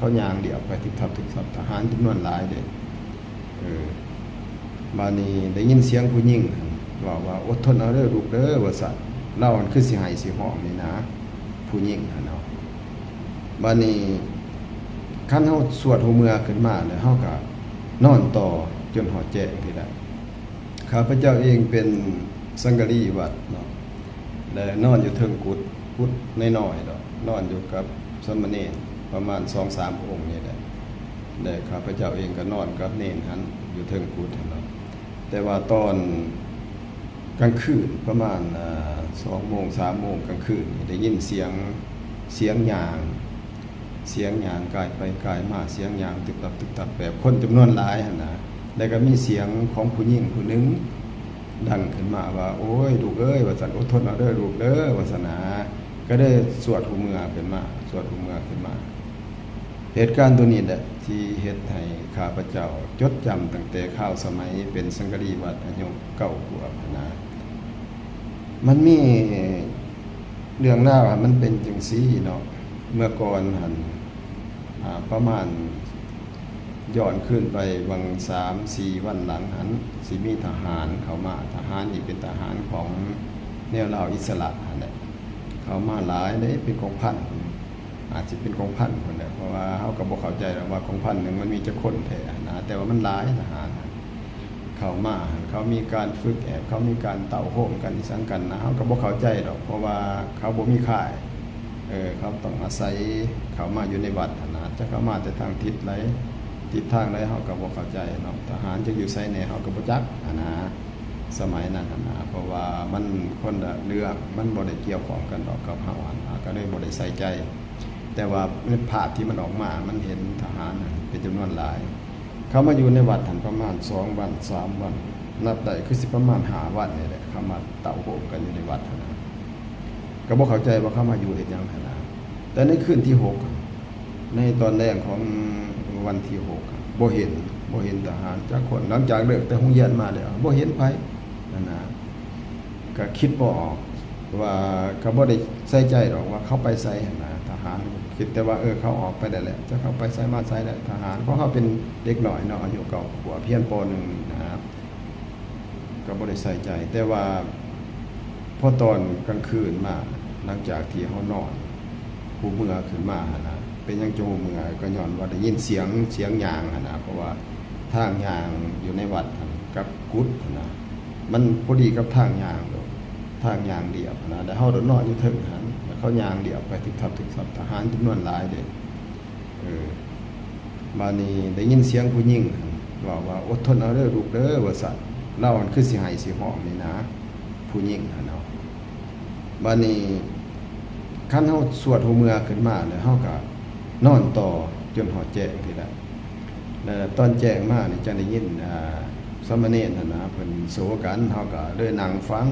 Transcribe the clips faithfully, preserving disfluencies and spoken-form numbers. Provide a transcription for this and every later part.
เขาย่างเดียวไป ทึบทับ ทึบทับ ทหารจำนวนหลายเด้ เออ บาดนี้ได้ยินเสียงผู้หญิงหั่นเว้าว่า "อดทนเอาเด้อลูกเด้อ" ว่าซั่น ลาวหั่นคือสิไห้สิฮ้องนี่นะ ผู้หญิงหั่นเนาะ บาดนี้คันเฮาสวดฮู้เมือขึ้นมาแล้ว เฮาก็นอนต่อจนฮอดแจ้งทีใด ข้าพเจ้าเองเป็นสังกะรีวัดเนาะ และนอนอยู่เทิงกุฏิ กุฏิน้อยๆดอก นอนอยู่กับสามเณรประมาณสองสามองค์นี่แหละ และข้าพเจ้าเองก็นอนกับเณรหั้นอยู่เทิงกุฏิหั้นเนาะ แต่ว่าตอนกลางคืนประมาณ อ่า สองโมง สามโมงกลางคืนนี่ได้ยินเสียง เสียงย่าง เสียงย่างกายไปกายมา เสียงย่างตึกตับตึกตับแบบคนจำนวนหลายหั้นนะ แล้วก็มีเสียงของผู้หญิงผู้หนึ่งดังขึ้นมาว่า "โอ้ย ลูกเอ้ย" ว่าซั่น "อดทนเอาเด้อลูกเด้อ" ว่าซั่นนะ ก็ได้สวดฮู้เมือขึ้นมา สวดฮู้เมือขึ้นมา เหตุการณ์ตัวนี้แหละที่เฮ็ดให้ข้าพเจ้าจดจำตั้งแต่คราวสมัยเป็นสังกะรีวัดอายุเก้าขวบหั้นนะ มันมีเรื่องราวอะ มันเป็นจั่งซี้เนาะ เมื่อก่อนหั้น อ่า ประมาณย้อนคืนไปหว่างสามสี่วันหลังหั้น สิมีทหารเข้ามา ทหารนี่เป็นทหารของแนวลาวอิสระหั้นแหละ เข้ามาหลายเด้ เป็นกองพัน อาจสิเป็นกองพันพุ้นแหละ เพราะว่าเฮาก็บ่เข้าใจดอกว่ากองพันหนึ่งมันมีจักคนแท้หั้นนะ แต่ว่ามันหลายทหารหั้น เข้ามาหั้น เขามีการฝึกแอบ เขามีการเต้าโฮมกัน อิสังกันนะ เฮาก็บ่เข้าใจดอก เพราะว่าเขาบ่มีค่าย เออ เขาต้องอาศัยเข้ามาอยู่ในวัดหั้นนะ จักเข้ามาแต่ทางทิศใด ทิศทางใดเฮาก็บ่เข้าใจเนาะ ทหารจักอยู่ไสแหน่เฮาก็บ่จักหั้นนะ สมัยนั้นหั้นนะ เพราะว่ามันคนละเรื่อง มันบ่ได้เกี่ยวข้องกันดอกกับเฮาหั้นนะ ก็เลยบ่ได้ใส่ใจ แต่ว่าในภาพที่มันออกมา มันเห็นทหารหั้นเป็นจำนวนหลาย เขามาอยู่ในวัดหั้นประมาณสองวัน สามวัน นับได้คือสิประมาณห้าวันนี่แหละ เขามาเต้าโฮมกันอยู่ในวัดหั้นนะ ก็บ่เข้าใจว่าเขามาอยู่เฮ็ดหยังหั้นนะ แต่ในคืนที่หก ในตอนแลงของวันที่หก บ่เห็น บ่เห็นทหารจักคน หลังจากเลิกแต่โฮงเฮียนมาแล้ว บ่เห็นไผหั้นนะ ก็คิดบ่ออกว่า ก็บ่ได้ใส่ใจดอกว่าเขาไปไสหั้นนะ ทหาร คิดแต่ว่า เออ เขาออกไปแล้วแหละ จักเขาไปไสมาไสแล้ว ทหาร เพราะเขาเป็นเด็กน้อยเนาะ อายุเก้าขวบ เรียน ป.หนึ่ง นะ ก็บ่ได้ใส่ใจ แต่ว่าพอตอนกลางคืนมา หลังจากที่เฮานอน ฮู้เมือขึ้นมาหั้นนะ เป็นหยังจั่งฮู้เมือ ก็ย้อนว่าได้ยินเสียง เสียงย่างหั้นนะ เพราะว่าทางย่างอยู่ในวัดหั้นกับกุฏิหั้นนะ มันพอดีกับทางย่างโลด ทางย่างเลียบหั้นนะ แล้วเฮาโดดนอนอยู่เทิงหั้น แล้วเขาย่างเลียบไป ทึบทับ ทึบทับ ทหารจำนวนหลายเด้ เออ บาดนี้ได้ยินเสียงผู้หญิงหั่นเว้าว่า "อดทนเอาเด้อลูกเด้อ" ว่าซั่น ลาวหั่นคือสิไห้สิฮ้องนี่นะ ผู้หญิงหั่นเนาะ บาดนี้คันเฮาสวดฮู้เมือขึ้นมาแล้ว เฮาก็นอนต่อจนฮอดแจ้งทีใด แล้วตอนแจ้งมานี่จั่งได้ยิน อ่า สามเณรหั่นนะ เพิ่นโศกัน เฮาก็เลยนั่งฟัง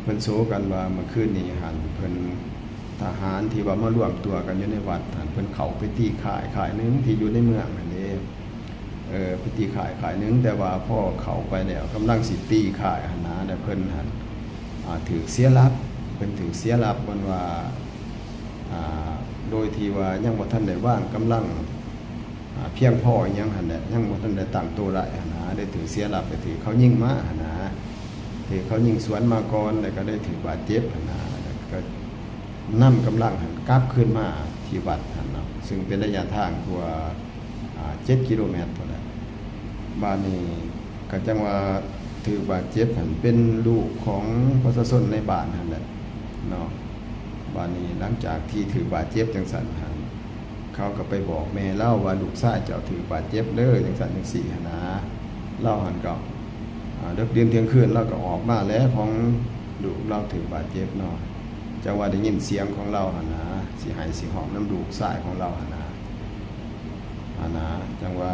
เพิ่นโศกันว่าเมื่อคืนนี้หั่นเพิ่น ทหารที่ว่ามารวมตัวกันอยู่ในวัดหั่น เพิ่นเข้าไปตีค่ายค่ายหนึ่งที่อยู่ในเมืองหั่นเด้ เออ ไปตีค่ายค่ายหนึ่ง แต่ว่าพอเข้าไปแล้วกำลังสิตีค่ายหั่นนะ แล้วเพิ่นหั่น อ่า ถืกเสียหลัก เพิ่นถืกเสียหลัก เพิ่นว่า อ่า โดยที่ว่ายังบ่ทันได้วางกำลัง อ่า เพียงพออิหยังหั่นแหละ ยังบ่ทันได้ตั้งตัวได้หั่นนะ ได้ถืกเสียหลัก ได้ถืกเขายิงมาหั่นนะ ถืกเขายิงสวนมาก่อน แล้วก็ได้ถืกบาดเจ็บหั่นนะ แล้วก็นำกำลังหั่นกลับคืนมาที่วัดหั่นเนาะ ซึ่งเป็นระยะทางกว่า อ่า เจ็ดกิโลเมตรพุ้นแหละ บาดนี้ก็จั่งว่าถืกบาดเจ็บหั่นเป็นลูกของประชาชนในบ้านหั่นแหละเนาะ บาดนี้หลังจากที่ถืกบาดเจ็บจั่งซั้นหั่น เขาก็ไปบอกแม่ลาวว่า "ลูกชายเจ้าถืกบาดเจ็บเด้อ" จั่งซั้นจั่งซี้หั่นนะ ลาวหั่นก็ อ่า ดึกดื่นเที่ยงคืนลาวก็ออกมาแล้ว ของลูกลาวถืกบาดเจ็บเนาะ จั่งว่าได้ยินเสียงของลาวหั่นนะ สิไห้สิฮ้องนำลูกชายของลาวหั่นนะ หั่นนะ จั่งว่า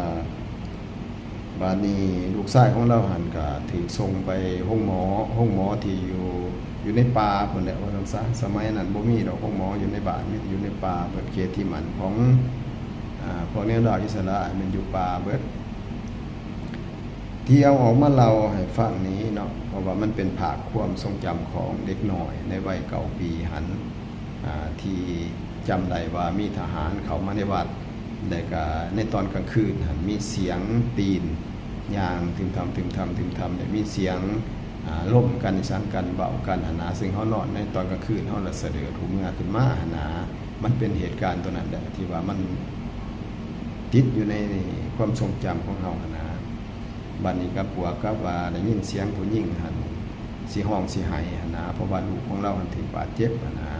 บาดนี้ลูกชายของลาวหั่นก็ถืกส่งไปโฮงหมอ โฮงหมอที่อยู่ อยู่ในป่าพุ้นแหละ ว่าซั่นซะ สมัยนั้นบ่มีดอกโฮงหมออยู่ในบ้าน มีแต่อยู่ในป่า เบิดเขตที่มั่นของ อ่า พวกแนวลาวอิสระมันอยู่ป่าเบิด ที่เอาออกมาเล่าให้ฟังนี้เนาะ เพราะว่ามันเป็นภาพความทรงจำของเด็กน้อยในวัยเก้าปีหั่น อ่า ที่จำได้ว่ามีทหารเข้ามาในวัด แต่ก็ในตอนกลางคืนหั่นมีเสียงตีนย่างตึมทำตึมทำตึมทำ และมีเสียง อ่า ล้มกัน สังกัน เว้ากันหั่นนะ ซึ่งเฮานอนในตอนกลางคืน เฮาละสะเดิดหูเมือขึ้นมาหั่นนะ มันเป็นเหตุการณ์ตัวนั้นแหละที่ว่ามันติดอยู่ในความทรงจำของเฮาหั่นนะ บัดนี้ก็บวกกับว่าได้ยินเสียงผู้หญิงหั่นสิฮ้องสิไห้หั่นนะ เพราะว่าลูกของเราหั่นถูกบาดเจ็บหั่นนะ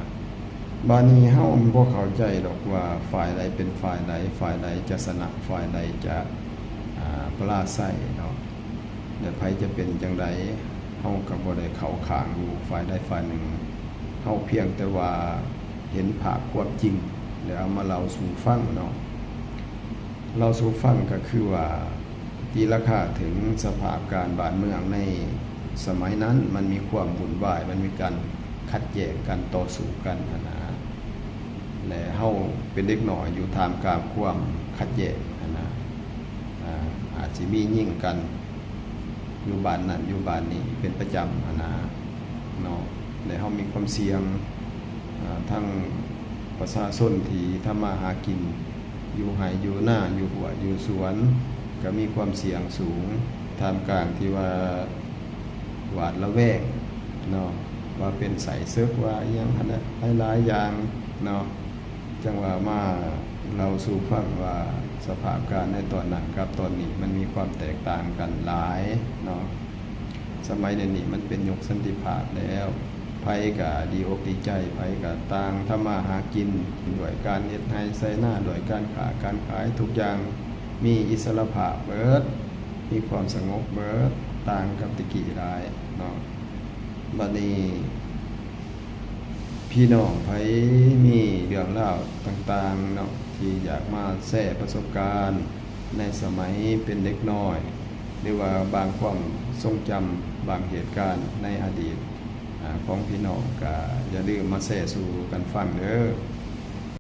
บัดนี้เฮาบ่เข้าใจดอกว่าฝ่ายใดเป็นฝ่ายใด ฝ่ายใดจะชนะ ฝ่ายใดจะ อ่า ปราศรัยเนาะ และไผจะเป็นจั่งใด เฮาก็บ่ได้เข้าข้างอยู่ฝ่ายใดฝ่ายหนึ่ง เฮาเพียงแต่ว่าเห็นภาพความจริง แล้วเอามาเล่าสู่ฟังเนาะ เล่าสู่ฟังก็คือว่า ตีราคาถึงสภาพการบ้านเมืองในสมัยนั้น มันมีความวุ่นวาย มันมีการขัดแย้งกัน ต่อสู้กันหั่นนะ และเฮาเป็นเด็กน้อยอยู่ท่ามกลางความขัดแย้งหั่นนะ อ่า อาจสิมียิงกัน อยู่บ้านนั้นอยู่บ้านนี้เป็นประจำหั่นนะเนาะ และเฮามีความเสี่ยง อ่า ทั้งประชาชนที่ทำมาหากิน อยู่ไร่อยู่นา อยู่ฮั้วอยู่สวน ก็มีความเสี่ยงสูง ท่ามกลางที่ว่าหวาดระแวงเนาะ ว่าเป็นไส้ศึก ว่าอิหยังหั่นแหละ หลายๆ อย่างเนาะ จั่งว่ามาเล่าสู่ฟังว่าสภาพการณ์ในตอนนั้นกับตอนนี้มันมีความแตกต่างกันหลายเนาะ สมัยเดี๋ยวนี้มันเป็นยุคสันติภาพแล้ว ไผก็ดีอกดีใจ ไผก็ต่างทำมาหากิน ด้วยการเฮ็ดไร่ไถนา ด้วยการค้าการขาย ทุกอย่างมีอิสรภาพเบิด มีความสงบเบิด ต่างกับแต่กี้หลายเนาะ บัดนี้ พี่น้องไผมีเรื่องราวต่างๆเนาะ ที่อยากมาแชร์ประสบการณ์ในสมัยเป็นเด็กน้อย หรือว่าบางความทรงจำ บางเหตุการณ์ในอดีต อ่า ของพี่น้องก็อย่าลืมมาแชร์สู่กันฟังเด้อ